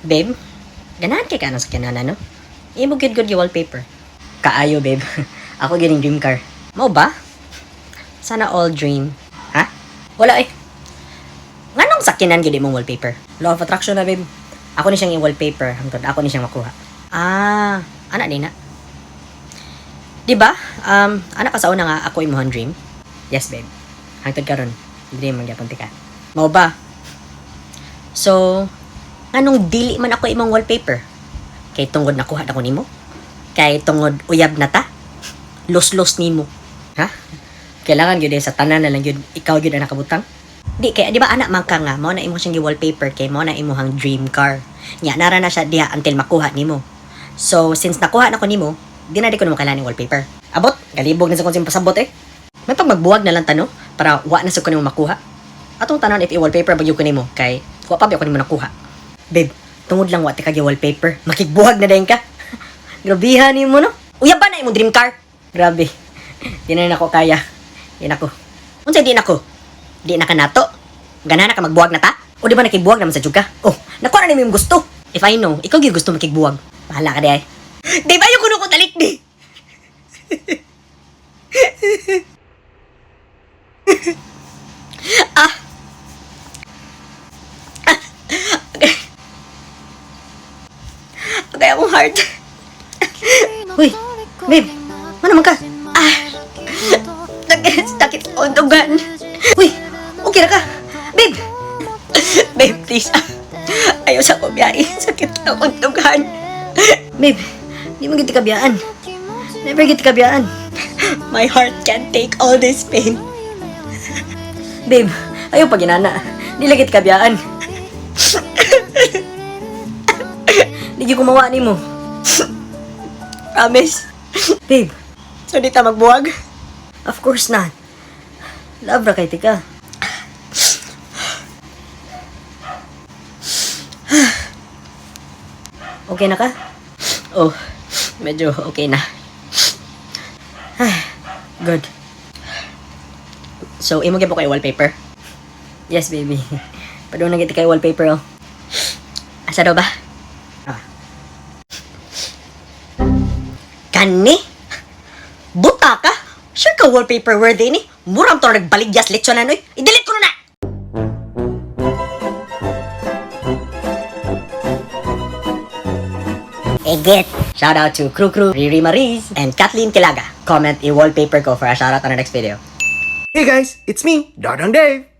Babe, ganahan kay ka ng sakyanan, no? Imo gyud gud wallpaper. Kaayo, babe. Ako gyud dream car. Mao ba? Sana all dream. Ha? Wala eh. Nganong sakyanan gyud imong wallpaper? Law of attraction na, babe. Ako ni siyang i-wallpaper hangtod ako ni siyang makuha. Ah, ana din na. Di ba? Ana ka sa una nga ako imong dream. Yes, babe. Hangtod karon, dream man gyapon tika. Mao ba? So, anong dili man ako imong wallpaper? Kay tungod nakuha na ko nimo? Kay tungod uyab na ta? Los-los nimo. Ha? Kailangan gyud eh, sa tanan na lang gyud ikaw gyud ang nakabutang. Di kay di ba anak man ka nga mao na imo siyang wallpaper kay mao na imong dream car. Nya nara na siya diha until makuha nimo. So since nakuha na ko nimo, di na di ko nimo kailangan ng wallpaper. Abot, galibog na sa kung pasabot eh. May pag magbuwag na lang tano para wa na sa ko nimo makuha. Atong tanon if i-wallpaper bagyo ko nimo kay wa pa ba ko nimo nakuha. Babe, tungod lang wa ti kag wallpaper, makigbuhag na dayon ka. Grabihan nimo, no. Uyab ba na imong dream car? Grabe. Di na nako kaya. Di nako. Unsa di nako? Di na ka nato? Gana na ka magbuwag na ta? O di ba nakigbuwag naman sa jud ka? Oh, nakuha na nimo yung gusto. If I know, ikaw gyud gusto makigbuwag. Bahala ka di ay. Di ba yung kuno ko talik di? Ah. Okay. Okay, akong heart. Uy, babe, ano man ka? Ah, sakit, sakit sa untugan. Uy, okay na ka. Babe, babe, please. Ayaw sa ko biyahe. Sakit sa untugan. Babe, di mo giti kabiyaan. Never giti kabiyaan. My heart can't take all this pain. Babe, ayaw pag inana. Di lagi kabiyaan. Di gyud kumawa nimo. Promise. Babe, so di ta magbuwag? Of course not. Love ra kay tika. Okay na ka? Oh, medyo okay na. Good. So, imo gyud po kay wallpaper? Yes, baby. Padung na kita kay wallpaper, oh. Asa daw ba? Ah. Kani? Buta ka? Sure ka wallpaper worthy ni? Murang to nagbaligyas lechon na noy. I-delete ko na na! Egit! Shout out to Crew Crew, Riri Mariz, and Kathleen Kilaga. Comment i-wallpaper ko for a shout out on our next video. Hey guys, it's me, Dodong Dave.